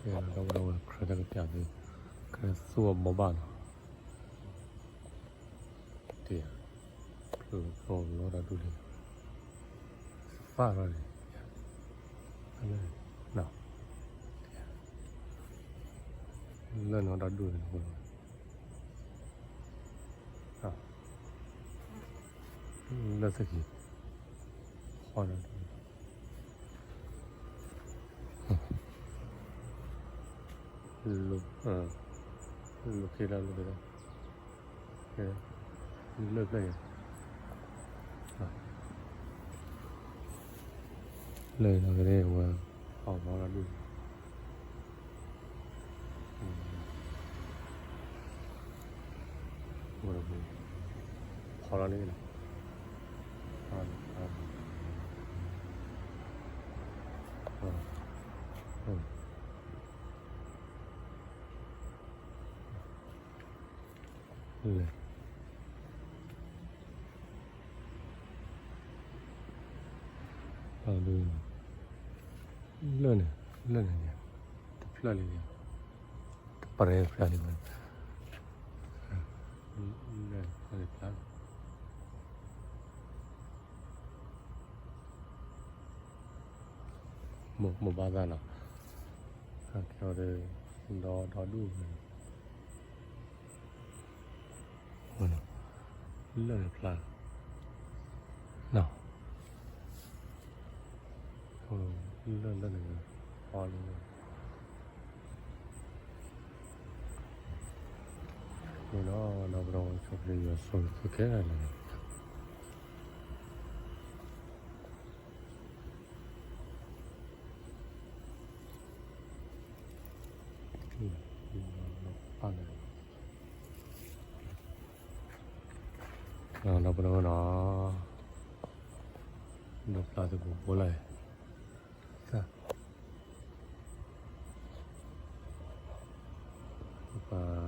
ဒီပုၢ်ဒီဝဲၢ် ကြၢးတၢ်ကပျးသု, ကြၢးသူအီၤဘိးဘၣ်နီၤ, တ့ၢ်, ဖျိဖျိလီၤတၢ်ဒူၣ်လံ, သၣ်ထီၣ်န့ၣ်, လၢန့ၣ်တၢ်ဒူၣ်န့ၣ်, လၢသက့ၤ, ဃီဒီး လိၣ်, လိၣ်ခ့လၢလိၣ်ခ့လၢ, လၢဖျၢၣ်ညါ, လၢန့ၣ်က့ၤဝဲ, အီၣ်မီလီၤဒူၣ်, ဖီလီၤန့ၣ်လီၤ, လဲၤ လၢန့ၣ်, လၢန့ၣ်န့ၣ်, တဖျၢၣ်လံန့ၣ်, တပရဲဖျၢၣ်လံန့ၣ်, လၢန့ၣ်ဖျၢၣ်လံ, မိၢ်ဘၣ်သၣ်နီၤ, ကဲဒီး, ဒီဒူၣ်န့ၣ် လၢန့ၣ်ဖျါ, နီၤ, လၢလၢန့ၣ်, အီလၢ, န့ၣ်နီၤ, ဒီပုၢ်ဒီဝဲၢ် ဆိၣ်ဂ့ၤယွၤဆိၣ်ဂ့ၤသုခဲလၢာ်န့ၣ် ဒီပုၢ်ဒီဝဲၢ်နီၤ, ဒီးဖျါသကိးဖိလၢ, သၣ်, ပှၤ